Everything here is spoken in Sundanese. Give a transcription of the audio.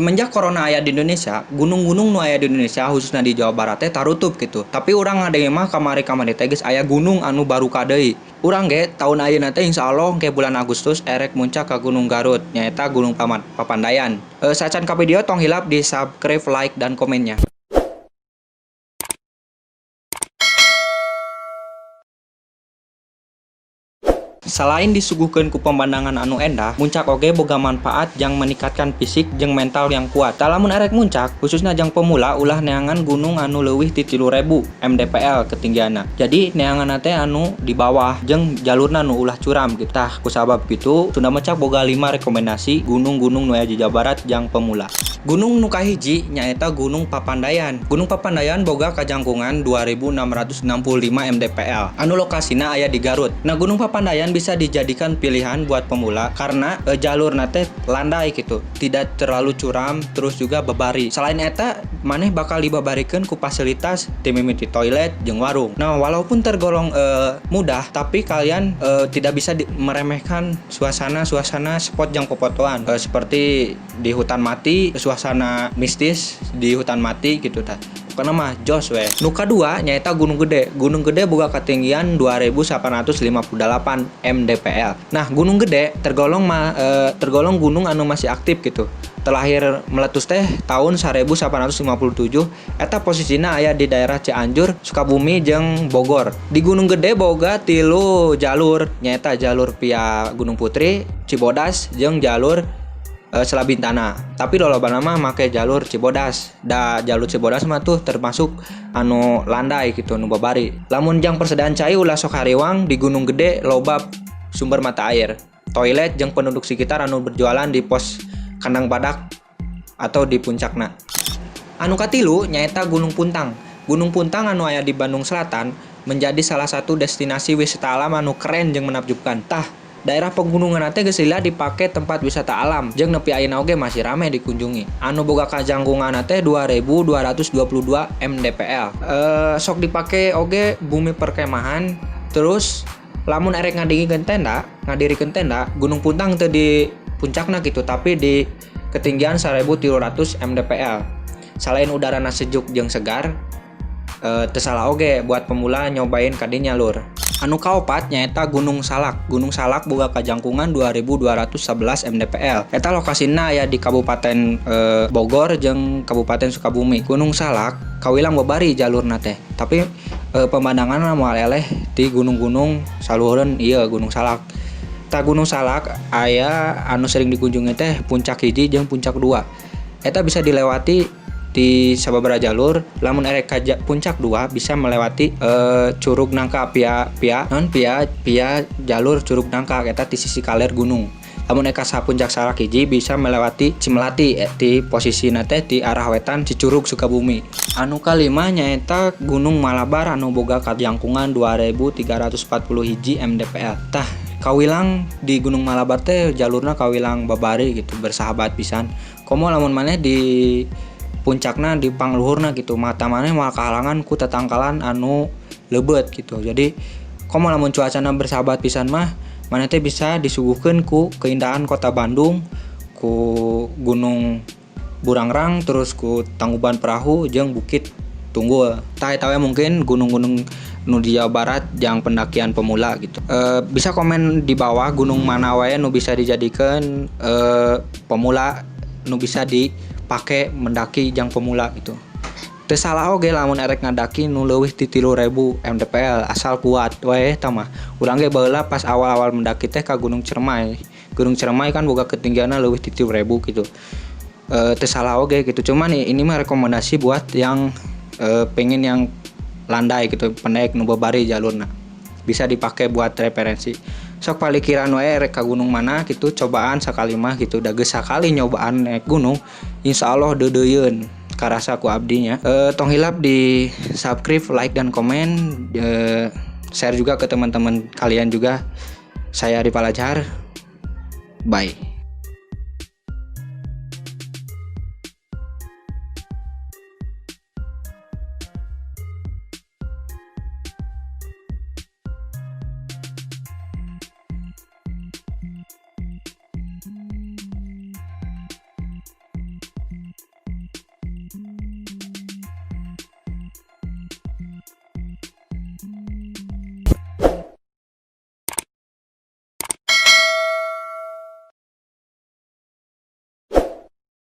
Semenjak corona aya di Indonesia, gunung-gunung nu aya di Indonesia khususnya di Jawa Barat teh tarutup gitu. Tapi urang ngadenge mah kamari-kamari teh geus aya gunung anu baruka deui. Urang ge tahun ayeuna teh insyaallah ke bulan Agustus erek muncak ka Gunung Garut, nyaeta Gunung Papandayan. Sacan ka video tong hilap di subscribe, like, dan komennya. Selain disuguhkeun ku pemandangan anu endah, muncak oge boga manfaat yang meningkatkan fisik jeung mental yang kuat. Tah, lamun erek muncak, khususnya jang pemula, ulah neangan gunung anu leuwih ti 3000 mdpl ketinggianna. Jadi neangan teh anu di bawah jeung jalurna nu ulah curam gitu. Tah, kusabab gitu, Sunda Mecak boga 5 rekomendasi gunung-gunung nu aya di Jawa Barat jang pemula. Gunung nu kahiji nyaeta Gunung Papandayan. Gunung Papandayan boga kajangkungan 2665 mdpl. Anu lokasina aya di Garut. Nah, Gunung Papandayan bisa dijadikan pilihan buat pemula karena jalurna teh landai gitu, tidak terlalu curam, terus juga babari. Selain eta, maneh bakal dibabarikeun ku fasilitas ti mimiti toilet jeung warung. Nah, walaupun tergolong mudah, tapi kalian tidak bisa meremehkan suasana-suasana spot yang popotoan, seperti di hutan mati, suasana mistis di hutan mati gitu tah. Pokoknya mah jos we. Nu kadua nyaeta Gunung Gede. Gunung Gede boga ketinggian 2858 mdpl. Nah, Gunung Gede tergolong gunung anu masih aktif gitu. Terlahir meletus teh tahun 1857, eta posisinya aya di daerah Cianjur, Sukabumi jeung Bogor. Di Gunung Gede boga 3 jalur, nyaeta jalur via Gunung Putri, Cibodas jeung jalur Selabintana. Tapi lolobana mah make jalur Cibodas. Da jalur Cibodas mah tuh termasuk anu landai gitu, nu babari. Lamun jang persediaan cai ulah sok hariwang, di Gunung Gede loba sumber mata air, toilet jeung penduduk sekitar anu berjualan di pos kandang badak atau di puncakna. Anu katilu nyaeta Gunung Puntang. Gunung Puntang anu aya di Bandung Selatan menjadi salah satu destinasi wisata alam anu keren jeung menakjubkan. Tah, daerah pegunungan teh geus lila dipake tempat wisata alam jeung nepi ayeuna oge masih rame dikunjungi. Anu boga kajangkungan teh 2222 mdpl. Sok dipake oge bumi perkemahan. Terus lamun erek ngadirikeun tenda, Gunung Puntang teu di puncakna gitu, tapi di ketinggian 1300 mdpl. Selain udarana sejuk jeung segar, teu salah oge buat pemula nyobain kadinya lur. Anu kaopat nyaeta Gunung Salak. Gunung Salak boga kajangkungan 2211 mdpl. Eta lokasina aya di Kabupaten Bogor jeung Kabupaten Sukabumi. Gunung Salak kawilang babari jalurna teh, tapi pemandanganna moal eleh di gunung-gunung saluhureun ieu Gunung Salak. Tah, Gunung Salak aya anu sering dikunjungi teh puncak 1 jeung puncak 2. Eta bisa dilewati di sababaraha jalur. Lamun erek ka puncak 2 bisa melewati Curug Nangka pia pia non pia pia jalur Curug Nangka eta di sisi kaler gunung. Lamun erek ka puncak Salak 1 bisa melewati Cimelati, di posisi teh di arah wetan Cicurug Sukabumi. Anu kalima nyaeta Gunung Malabar anu boga kajangkungan 2340 hiji mdpl. Tah, kawilang di Gunung Malabar teh jalurna kawilang babari gitu, bersahabat pisan. Komo lamun maneh di puncakna di pangluhurna gitu, mata maneh moal kahalangan ku tetangkalan anu leubet gitu. Jadi komo lamun cuacana bersahabat pisan mah maneh teh bisa disuguhkeun ku keindahan kota Bandung, ku Gunung Burangrang, terus ku Tangkuban Perahu jeung Bukit Tunggul. Tah, eta we mungkin gunung-gunung nu di Jawa Barat yang pendakian pemula gitu. Bisa komen di bawah gunung mana wae nu bisa dijadikan pemula, nu bisa dipake mendaki jang pemula gitu. Teu salah oge lamun erek ngadaki nu leuwih ti 3000 mdpl asal kuat wae eta mah. Urang ge baheula pas awal-awal mendaki teh ka Gunung Ciremai. Gunung Ciremai kan boga ketinggianna leuwih ti 3000 gitu. Teu salah oge gitu. Cuman ini mah rekomendasi buat yang pengen yang landai gitu, pendek nu babari jalurna. Bisa dipakai buat referensi. Sok palikiran wae rek ka gunung mana gitu, cobaan sakali mah gitu. Da geus sakali nyobaan naik gunung, insyaallah deudeuyeun karasa ku abdinya. Tong hilap di subscribe, like, dan komen, share juga ke teman-teman kalian juga. Saya Rival Azhar. Bye.